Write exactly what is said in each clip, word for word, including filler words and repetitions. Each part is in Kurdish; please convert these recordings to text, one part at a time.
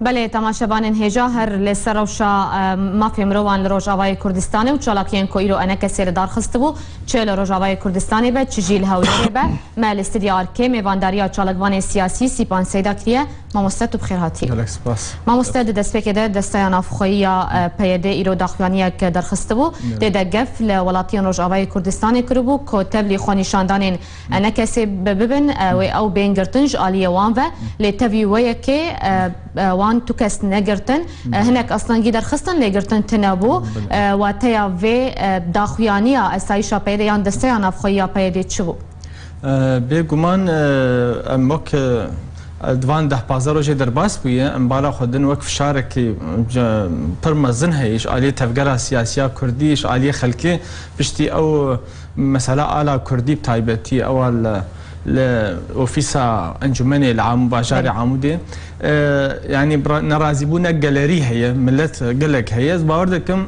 Belê, temaşevanên hêja, her li ser rewşa, e, mafê mirovan li Rojavayê Kurdistanê û çalakiyên ku îro enekesê li dar xistibû, çi li Rojavayê Kurdistanê be, çi jî li Hewlêrê be, me li Stûdya Arkê mêvandariya çalakvanê siyasî Sîpan Seyda kiriye. Mamoste, tu bi xêr hatî. Gelek spas. Mamoste, di destpêkê de Desteya Navxweyî ya, e, P Y D îro daxuyaniyek derxistibû. Belê. Tê de gef li welatiyên Rojavayê Kurdistanê kiribû ku tevlî xwenîşandanên enekesê bi-, bibin, e, wê ew bên girtin ji aliyê wan ve. Lê tevî wê yekê, e, e, wan tu kes negirtin. E, hinek astengî derxistin, lê girtin tune bû. Belê. E, wateya vê, e, daxuyaniya esayîşa P Y D yan Desteya Navxweyî ya P Y D çi bû? E, bêguman, e, em wek, e, di van deh pazdeh rojê derbas bûye, em bala xwe din wek fişarekî, e, pir mezin heye ji aliyê tevgera siyasiya kurdî, ji aliyê xelkê piştî ew mesela ala kurdî bi taybetî ewa li, li ofîsa encûmenê li Am-, bajarê Belê. Amûdê, e, yanî bira-, nerazîbûnek gelerî heye, millet gelek heye. Ez bawer dikim,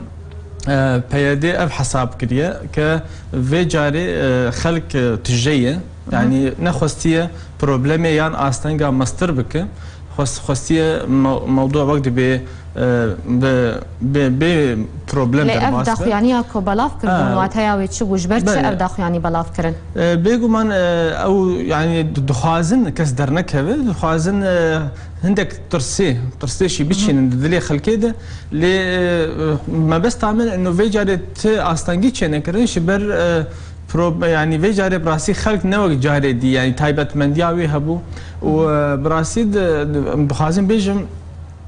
e, P Y D ev hesab kiriye ke vê carê, e, xelk, e, tije ye. Yanî nexwestiye problemê yan astenga mestir bike. Xwest-, xwestiye me-, mewdûa wek dibê, e, bi, bi, bê problem Lê ev derbas be. Daxuyaniya ku belav kirbûn, Ha. Wateya wê çi bû? Ji ber çi Belê. Ev daxuyanî belav kirin? E, bêguman, e, ew, yanî, di-, dixwazin kes dernekeve, dixwazin, e, hindek tirsê, tirsê jî biçînin di dilê xelkê de. Lê, e, mebesta min ino vê carê ti astengî çênekirin ji ber, e, pro-, yanî vê carê bi rastî xelk ne wek carê dî, yanî taybetmendiya wê hebû û, e, bi rastî di-, di-, em dixwazin bêjim,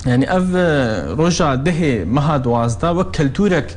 yanî ev, e, roja dehê meha duwazdeh wek keltûrek,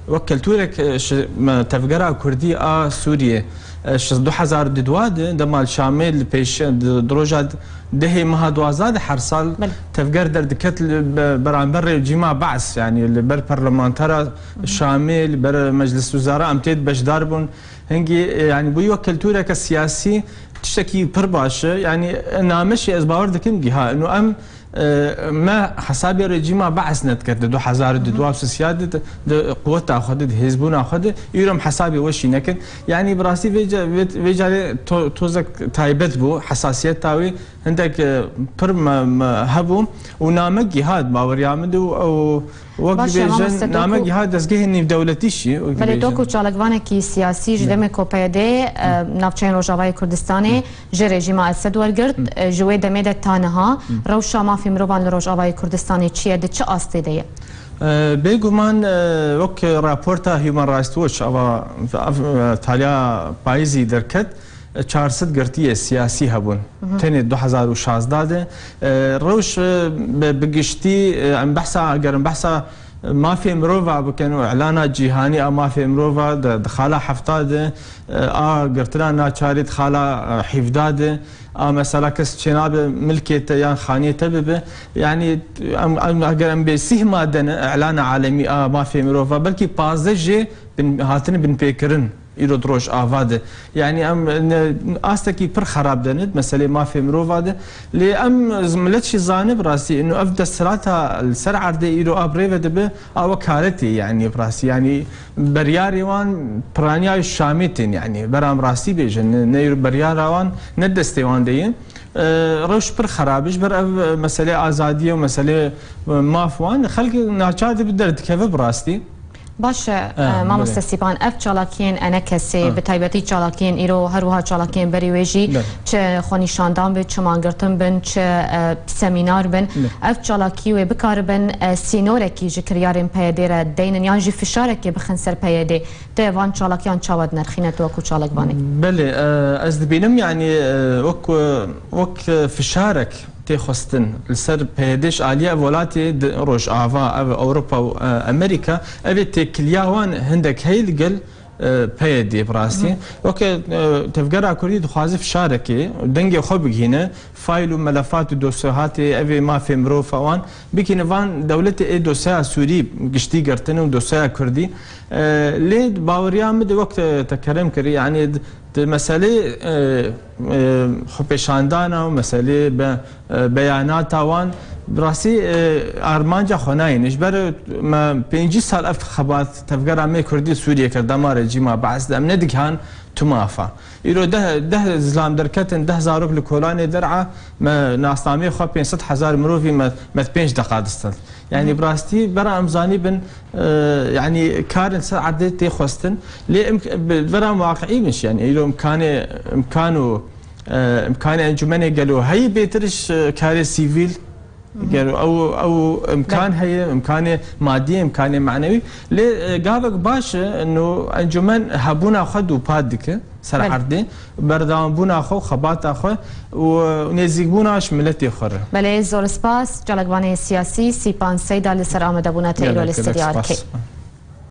wek keltûrek, e, ji me tevgera kurdî a Sûriyê, e, ji du hezar û dua de dema li Şamê li pêş, di, di roja dehê meha duwazdeh de her sal Belê. Tevger derdiket li be-, beramber rejîma Be's, yanî li ber parlamentera Şamê, li ber Meclis Wizara em tê de beşdar bûn. Hingî, e, yanî bûyî wek keltûreke siyasî tiştekî pir baş e. Yanî name jî ez bawer dikim giha. Ino em, e, me hesabê rejîma Be's nedikir di du hezar û dua û sisiya de, di, di quweta xwe de, di hêzbûna xwe de, îro em hesabê we jî nekin. Yanî bi rastî vê ca-, vê, vê carê to-, tozek taybet bû, hesasiyeta wê hindek, e, pir me, me hebû û name giha di baweriya min de û ew wek Baş e, dibêjin, mamoste, name doku giha dezgehê nêvdewletî jî, wek Belê, dibêjin. Doku çalakvanekî siyasî ji Belê. Demê ku P Y D, e, navçeyên Rojavayê Kurdistanê Hı. ji rejîma Esed wergirt, Hı. e, ji wê demê de ta niha Hı. rewşa mafê mirovan li Rojavayê Kurdistanê çi ye, di çi astê de ye? E, bêguman, e, wek raporta Human Rights Watch, ava, av, e, taliya payîzî derket, çar sed girtiyê siyasî hebûn. Mhm. Tenê du hezar û şazdeh de, e, rewş, e, bi, bi giştî, e, em behsa, eger em behsa mafê mirova bikin û îlana cîhanî a mafê mirova di, di xala hefta de, e, a girtina naçarî di xala, e, hevdeh de, a mesela kes çênabe milkê te yan xaniyê te bibe. Yanî em, em, eger em bê sîh madene îlana alemî a mafê mirova, belkî pazdeh jê bin, hatine binpêkirin. Îro di Rojava de. Yanî em ne, astekî pir xerab de ne, di meselê mafê mirova de. Lê em z-, milet jî zane bi rastî, ino ev desthilata li ser erdê îro a bi rê ve dibe, a wekaletê, yanî bi rastî. Yanî beryarê wan piraniya Şamê tên, yanî bera em rastî bêjin, ne, ne îro beryara wan ne destê wan de ye. E, rewş pir xerab e, ji ber ev, e, meselê azadiyê û meselê, e, maf wan, xelk naçar dibe derdikeve bi rastî. Baş e, Ha, e, mamoste belê. Sîpan, ev çalakiyên enekesê, Ha. bi taybetî çalakiyên îro, her wiha çalakiyên berî wê jî, Belê. çi xwenîşandan bin, çi mangirtin bin, çi, e, semînar bin, Belê. ev çalakî wê bikaribin, e, sînorekî ji kiryarên P Y D re deynin yan jî fişarekê bixin ser P Y D. Te van çalakiyan çawa dinirxîne tu wekû çalakvanek? Belê, e, ez dibînim, yanî, e, wek, wek fişarek tê xwestin li ser P Y D ji aliyê ev welatê di Rojava, ev Ewropa û, e, Amerîka, ev ê têkiliya wan hindek heye li gel, e, P Y D bi rastî. Hı. Weke, e, tevgera Kurdî dixwaze fişarekê dengê xwe bigihîne, fayl û melefat û dosyehatê ev ê mafê mirov wan bigihîne van dewletê ê dosyeya Sûrî giştî girtine û dosyeya Kurdî. E, lê baweriya min de wek te, te kerem kirî, yanî di, di meselê, e, e, xwepêşandana û meselê be, e, beyanata wan, bi rastî, e, armanca xwe nayêne. Ji ber me pêncî sal ev xebat tevgera me Kurdî Sûriyê kir, dema rejîma Be's de em nedigihan Tu mafa. Îro deh, deh zilam derketin, deh zarok li kolanê der'a, me nasnameyê xwe pênc sed hezar mirovî me, me pênc deqa distend. Yanî bi rastî bera em zanîbin, e, yanî karên ser erdê tê xwestin. Lê em, bi, vera waqiî bin, yanî îro imkanê, imkan û, e, imkanê encûmenê gelo heyî bêtir ji karê sivîl. Gero ew, ew imkan heye, imkanê madî, imkanê manewî. Lê, e, gavek baş e, no encûmen hebûna xwe dûpat dike ser Belê. erdê, berdewambûna xwe û xebata xwe û nêzîkbûna ji miletê xwe re. Belê, zor spas. Çalakvanê siyasî Sîpan Seyda li ser amadebûna te îro li Gelek, gelek stûdyo spas. Arkê.